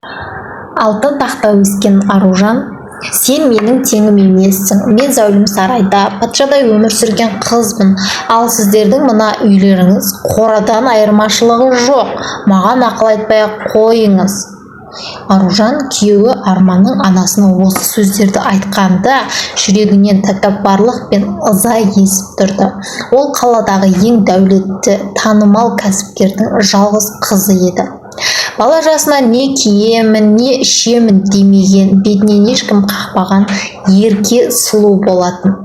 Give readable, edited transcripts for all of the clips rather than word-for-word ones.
Алтын тақта өскен Аружан: «Сен менің теңім емессің. Мен зәулім сарайда патшадай өмір сүрген қызбын, ал сіздердің мына үйлеріңіз қорадан айырмашылығы жоқ. Маған ақыл айтпай-ақ қойыңыз». Аружан күйеуі Арманның анасына осы сөздерді айтқанда, жүрегінен тәкаппарлық пен ыза есіп тұрды. Ол қаладағы ең дәулетті, танымал кәсіпкердің жалғыз қызы еді. Бала жасынан не киемін, не ішемін демеген, бетінен ешкім қақпаған ерке сұлу болатын.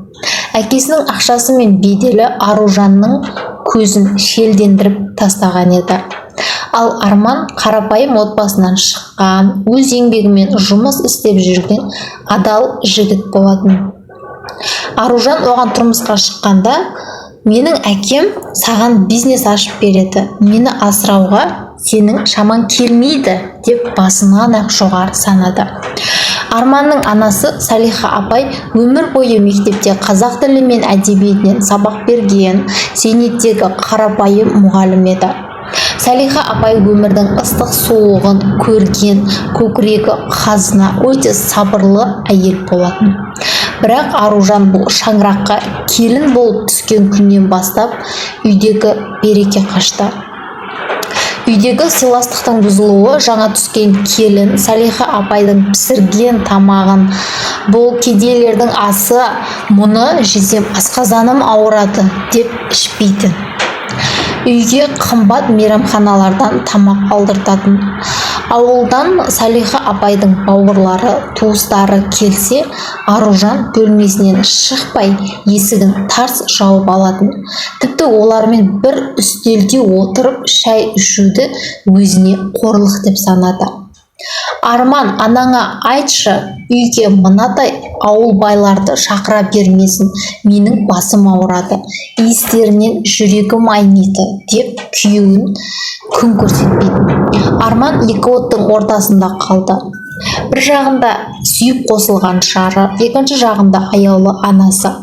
Әкесінің ақшасы мен беделі Аружанның көзін шелдендіріп тастаған еді. Ал Арман қарапайым отбасынан шыққан, өз еңбегімен жұмыс істеп жүрген адал жігіт болатын. Аружан оған тұрмысқа шыққанда: «Менің әкем саған бизнес ашып береді, мені асырауға сенің шамаң келмейді», – деп басынан-ақ жоғары санады. Арманның анасы Салиха апай өмір бойы мектепте қазақ тілі мен әдебиетінен сабақ берген зейнеттегі қарапайым мұғалім еді. Салиха апай өмірдің ыстық суығын көрген, көкірегі қазына, өте сабырлы әйел болатын. Бірақ Аружан бұл шаңыраққа келін болып түскен күннен бастап үйдегі береке қашты. Үйдегі сыйластықтың бұзылуы: жаңа түскен келін Салиха апайдың пісірген тамағын: «Бұл кедейлердің асы, мұны жесем, асқазаным ауырады», – деп ішпейтін. Үйге қымбат мейрамханалардан тамақ алдыртатын. Ауылдан Салиха апайдың бауырлары, туыстары келсе, Аружан бөлмесінен шықпай, есігін тарс жауып алатын. Тіпті олармен бір үстелде отырып шай ішуді өзіне қорлық деп санады. «Арман, анаңа айтшы, үйге мынадай ауылбайларды шақыра бермесін, менің басым ауырады, иістерінен жүрегім айниды», – деп күйеуін күн көрсетпейтін. Арман екі оттың ортасында қалды: бір жағында сүйіп қосылған жары, екінші жағында аяулы анасы.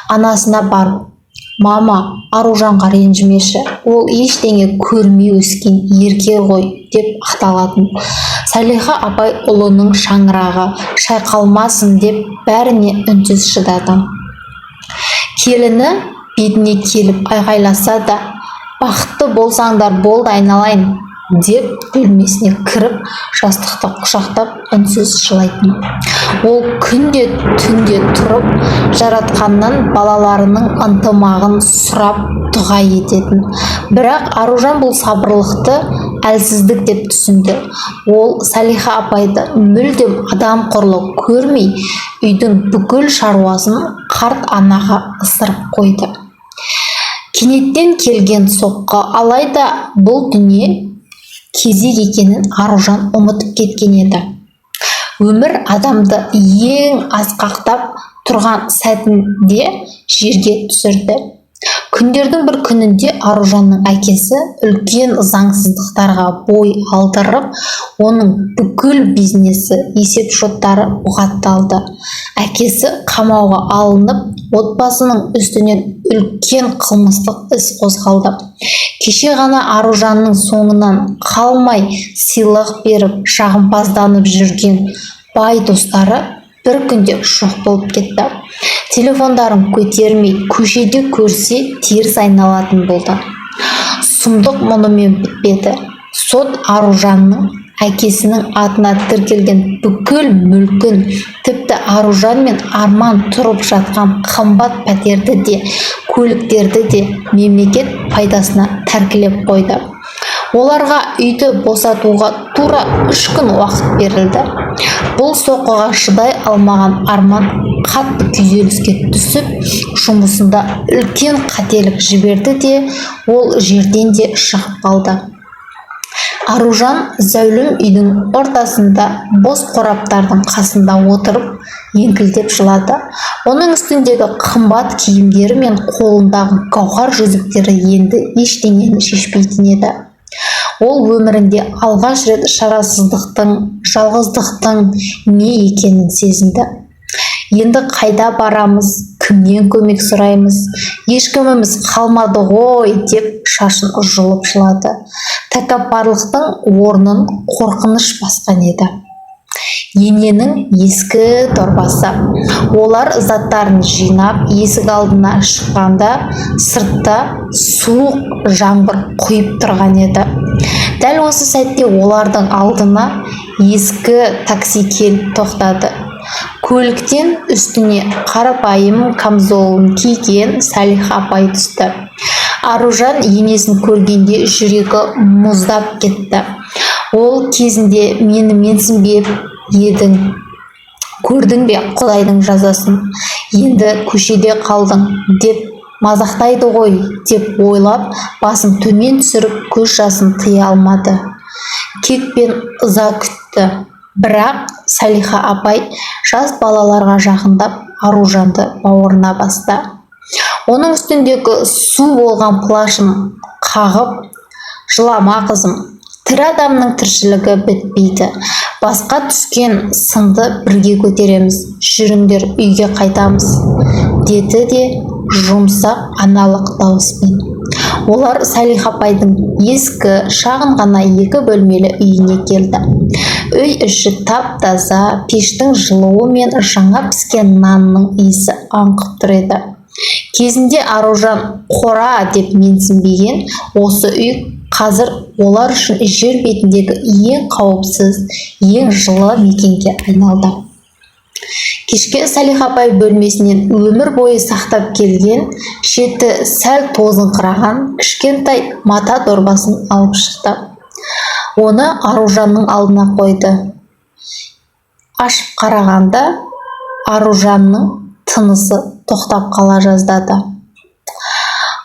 Анасына барып: «Мама, Аружанға ренжімеші, ол ештеңе көрмей өскен ерке ғой», – деп ақталатын. Салиха апай ұлының шаңырағы шайқалмасын деп бәріне үнсіз шыдады. Келіні бетіне келіп айғайласа да: «Бақытты болсаңдар болды, айналайын», – деп бөлмесіне кіріп, жастықты құшақтап, үнсіз жылайтын. Ол күнде түнде тұрып, Жаратқаннан балаларының ынтымағын сұрап дұға ететін. Бірақ Аружан бұл сабырлықты әлсіздік деп түсінді. Ол Салиха апайды мүлдем адам құрлы көрмей, үйдің бүкіл шаруасын қарт анаға ысырып қойды. Кенеттен келген соққы. Алайда бұл дүние кезек екенін Аружан ұмытып кеткен еді. Өмір адамды ең асқақтап тұрған сәтінде жерге түсірді. Күндердің бір күнінде Аружанның әкесі үлкен заңсыздықтарға бой алдырып, оның бүкіл бизнесі, есеп шоттары бұғатталды. Әкесі қамауға алынып, отбасының үстінен үлкен қылмыстық іс қозғалды. Кеше ғана Аружанның соңынан қалмай, сыйлық беріп, жағымпазданып жүрген бай достары бір күнде жоқ болып кетті. Телефондарын көтермей, көшеде көрсе, теріс айналатын болды. Сұмдық мұнымен бітпеді. Сот Аружанның әкесінің атына тіркелген бүкіл мүлкін, тіпті Аружан мен Арман тұрып жатқан қымбат пәтерді де, көліктерді де мемлекет пайдасына тәркілеп қойды. Оларға үйді босатуға тура 3 күн уақыт берілді. Бұл соққыға шыдай алмаған Арман қатты күйзеліске түсіп, жұмысында үлкен қателік жіберді де, ол жерден де шығып қалды. Аружан зәулім үйдің ортасында бос қораптардың қасында отырып, еңкілдеп жылады. Оның үстіндегі қымбат киімдері мен қолындағы гауһар жүзіктері енді ештеңені шешпейтін еді. Ол өмірінде алғаш рет шарасыздықтың, жалғыздықтың не екенін сезінді. Енді қайда барамыз, кімге жүгінеміз? Кімнен көмек сұраймыз? Ешкіміміз қалмады ғой, деп шашын жұлып жылады. Тәкаппарлықтың орнын қорқыныш басқан еді. Ененің ескі дорбасы. Олар заттарын жинап, есік алдына шыққанда, сыртта суық жаңбыр құйып тұрған еді. Дәл осы сәтте олардың алдына ескі такси келіп тоқтады. Көліктен үстіне қарапайым камзолын киген Салиха апай түсті. Аружан енесін көргенде жүрегі мұздап кетті. Ол кезінде мені менсінбеп едің, көрдің бе құдайдың жазасын, енді көшеде қалдың деп мазақтайды ғой деп ойлап, басын төмен түсіріп, көз жасын тыя алмады. Кек пен ыза күтті. Бірақ Салиха апай жас балаларға жақындап, Аружанды бауырына басты. Оның үстіндегі су болған плащын қағып, «Жылама, қызым, тірі адамның тіршілігі бітпейді. Басқа түскен сынды бірге көтереміз. Жүріңдер, үйге қайтамыз», – деді де жұмсақ аналық дауыспен. Олар Салиха апайдың ескі, шағын ғана екі бөлмелі үйіне келді. Үй іші тап-таза, пештің жылуы мен жаңа піскен нанның иісі аңқып тұр еді. Кезінде Аружан қора деп менсінбеген осы үй қазір олар үшін жер бетіндегі ең қауіпсіз, ең жылы мекенге айналды. Кешке Салиха апай бөлмесінен өмір бойы сақтап келген, шеті сәл тозыңқыраған кішкентай мата дорбасын алып шықты. Оны Аружанның алдына қойды. Ашып қарағанда, Аружанның тынысы тоқтап қала жаздады.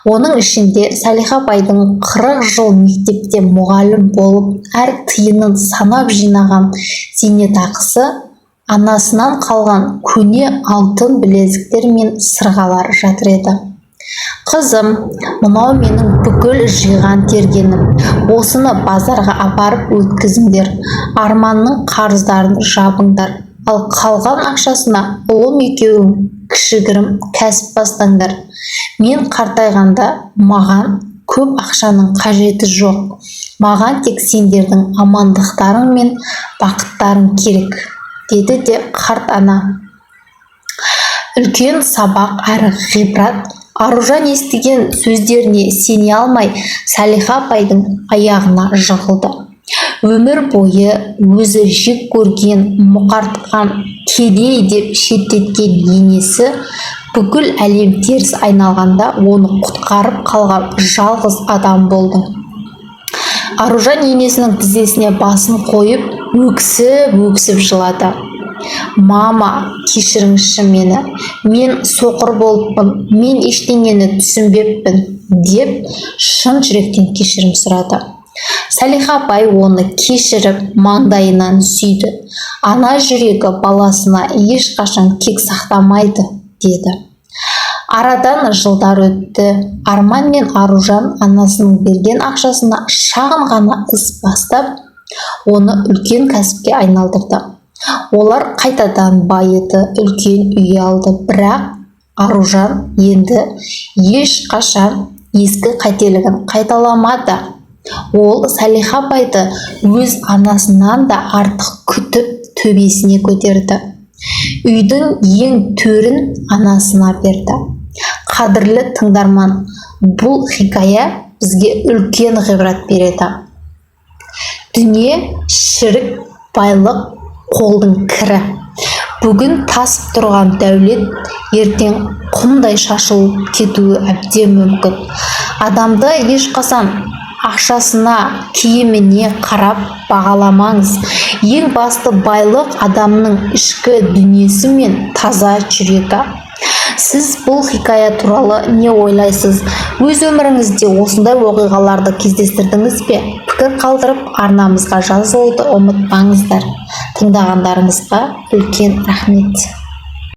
Оның ішінде Салиха апайдың 40 жыл мектепте мұғалім болып, әр тиынын санап жинаған зейнетақысы, анасынан қалған көне алтын білезіктер мен сырғалар жатыр еді. «Қызым, мынау менің бүкіл жиған тергенім. Осыны базарға апарып өткізіңдер, Арманның қарыздарын жабыңдар. Ал қалған ақшасына ұлым екеуің кішігірім кәсіп бастаңдар. Мен қартайғанда маған көп ақшаның қажеті жоқ. Маған тек сендердің амандықтарың мен бақыттарың керек», – деді де қарт ана. Үлкен сабақ әрі ғибрат. Аружан естіген сөздеріне сене алмай, Салиха апайдың аяғына жығылды. Өмір бойы өзі жек көрген, мұқартқан, кедей деп шеттеткен енесі бүкіл әлем теріс айналғанда оны құтқарып қалған жалғыз адам болды. Аружан енесінің тізесіне басын қойып, өксіп-өксіп жылады. «Мама, кешіріңізші мені. Мен соқыр болыппын, мен ештеңені түсінбеппін», – деп шын жүректен кешірім сұрады. Салиха апай оны кешіріп, маңдайынан сүйді. «Ана жүрегі баласына ешқашан кек сақтамайды», – деді. Арадан жылдар өтті. Арман мен Аружан анасының берген ақшасына шағын ғана іс бастап, оны үлкен кәсіпке айналдырды. Олар қайтадан байыды, үлкен үй алды. Бірақ Аружан енді ешқашан ескі қателігін қайталамады. Ол Салиха апайды өз анасынан да артық күтіп, төбесіне көтерді. Үйдің ең төрін анасына берді. Қадірлі тыңдарман, бұл хикая бізге үлкен ғибрат береді. Дүние шірік, байлық қолдың кірі. Бүгін тасып тұрған дәулет ертең құмдай шашылып кетуі әбден мүмкін. Адамды ешқашан ақшасына, киіміне қарап бағаламаңыз. Ең басты байлық – адамның ішкі дүниесі мен таза жүрегі. Сіз бұл хикая туралы не ойлайсыз? Өз өміріңізде осындай оқиғаларды кездестірдіңіз бе? Пікір қалдырып, арнамызға жазылуды ұмытпаңыздар. Тыңдағандарыңызға үлкен рахмет.